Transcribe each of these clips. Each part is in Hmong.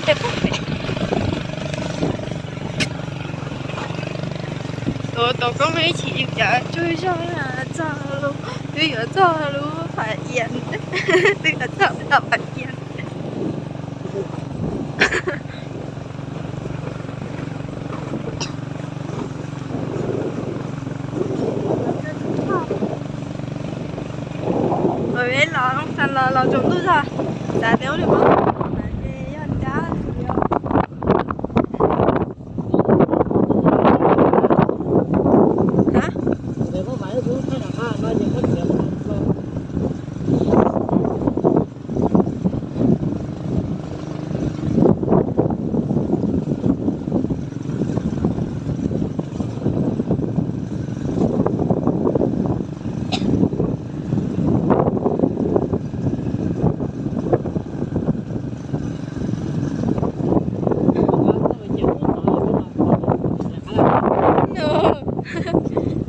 Tuav tau koob ib chim yus cov tsug zog txog lub, twb yuav txog lub Pham Ias, twb yuav txog tom Pham Ias. Peb los, los, los tsaus ntuj zog, xav tias ua li pab ces yog nrab.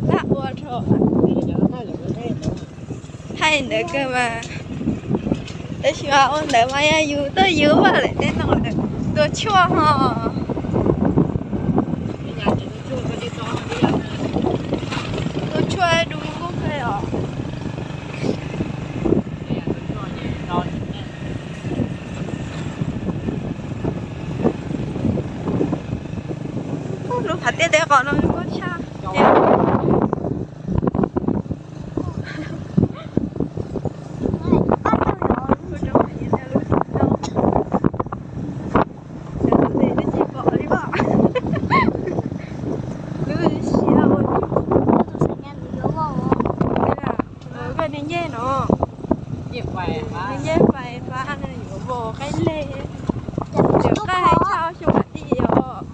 Laj ua rau thaij ntawd kawg mas. Tab sis mas ua ntawd mas yog yus tuaj yus vaj lawm tej no lawm, tua tshuaj ho. Tua tshuaj du lub kub kawg os. Lub qhov tiaj teb qos no kub tshaj. Koj niag ncej no, niag ncej fais fab no yuav vos qaib lej, cawm qaij tshaj ob xyoos lam ij os.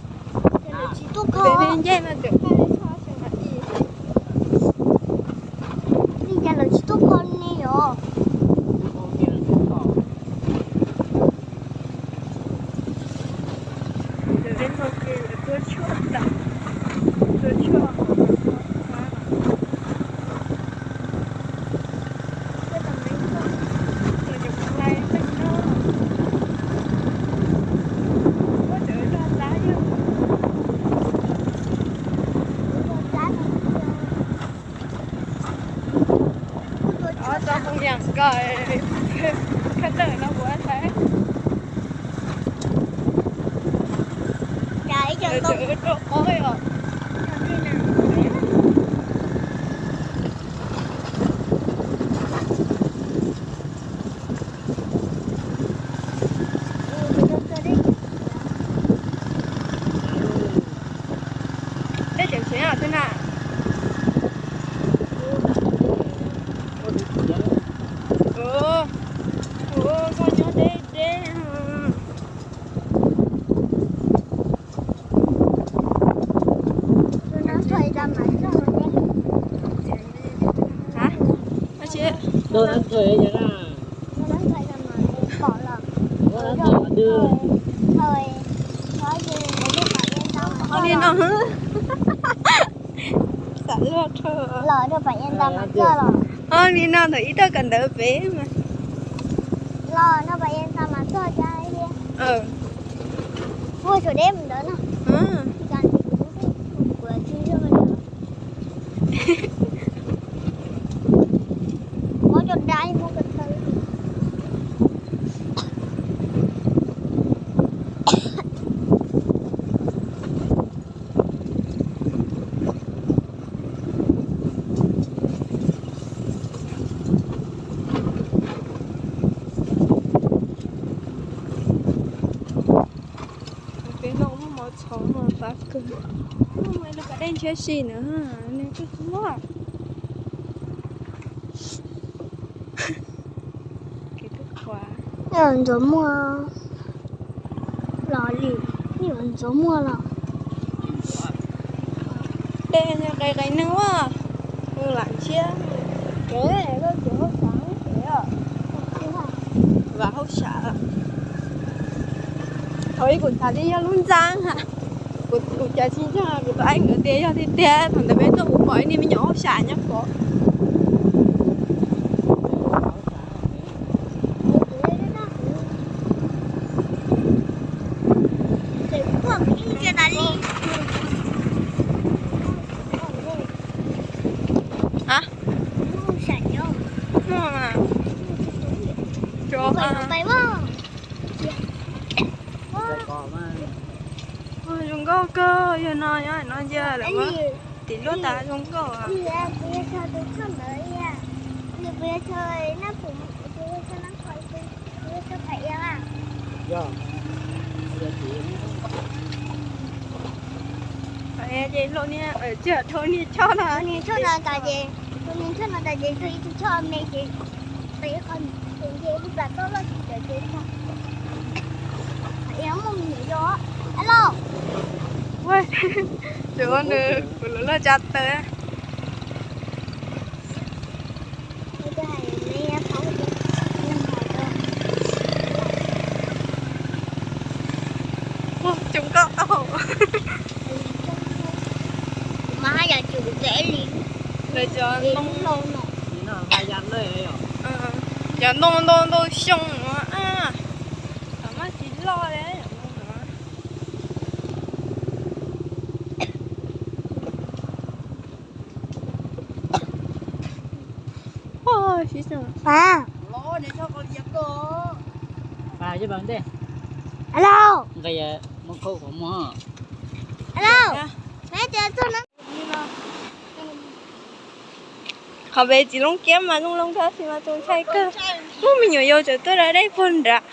Niag ncej no cawm qaij tshaj ob xyoos lam ij. Li cas lawv tsis tuaj kho ne yom? Ov, tso hoo yam nkaus, khab dawm no kuv saib. Cas ib co ntoo rau qab os. Deb ceev tshev os twb na. Ua, ua koj nyob deb deb. Ov li no, xav luag rau. Ov li no ntawm ib tog kawm ntawv pem mas. Peb no muaj mov tshov mas fab kawg. Muaj mov los pas dej ntshiab si na, nws kuj muaj. Ntxuav muag los li, ntxuav muag los. Dej qis qis neeg a, lam ntshiab. Vam hauj sam. Thaum ub kuv xav tias yog lub ntxaab ha, kuv, kuv cov tsis ntseeg kuv tus aib nkawd tias yog tiag tiag, thaum ntawd peb tuaj kuv pom ib niag me nyuam hauj sam nyob pov. Zoo nkauj kawg, yog no nyob no ntsia lawm, tim luaj tas zoo nkauj. Ces hluas niag, tsis yog, hluas niag choj no, hluas niag choj no tas ces, hluas niag choj no tas ces txog ib tug choj me ces, txog ib qho ces lub plas toj loj tsis tawm ces txog. Muaj me nyuam yau, a lauj. Tsuav nws kuv lub loj tsa taw. Muaj coob nkauj tau. Mas haj yam tsum txev li. Lawv cov ntoo, cov ntoo ntau ntau xyoo no, tam mab tsis loj li. Alo, alo, qhov pem txiv loob kiab mas zoo loo kawg, tab sis mas txaus ntshai kawg. Muaj me nyuam yaus tseem tuaj da dej puag nrad.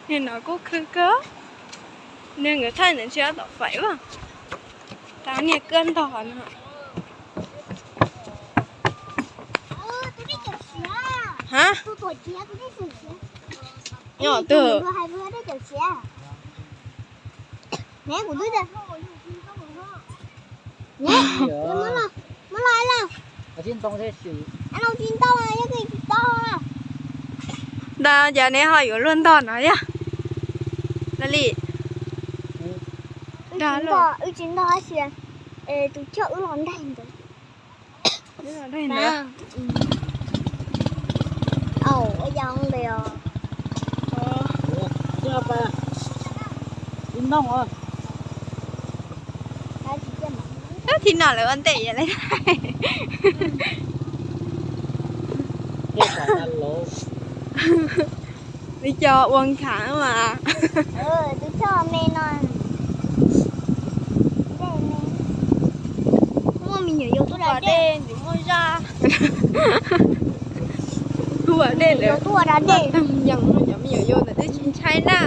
Niag no kuj khwv kawg, niag nkawd thaij ntawd ntshe tom faim vas. Tab niag kawg ntog no. Ha, nyob twg? Ntag, cas neb ho yuav luag ntog no thiab? Laj Lis, dag luj. Wb tsis ntog tab sis tus choj wb los ntaig ntawd. Tab thib no lawv ua ntej yam li. Li cov ua nkhav mas. Muaj me nyuam yaus tuaj da dej, muaj zaj. Tuaj da dej ntawd, tuaj da dej, cov me nyuam yaus ntawd twb tsis ntshai na.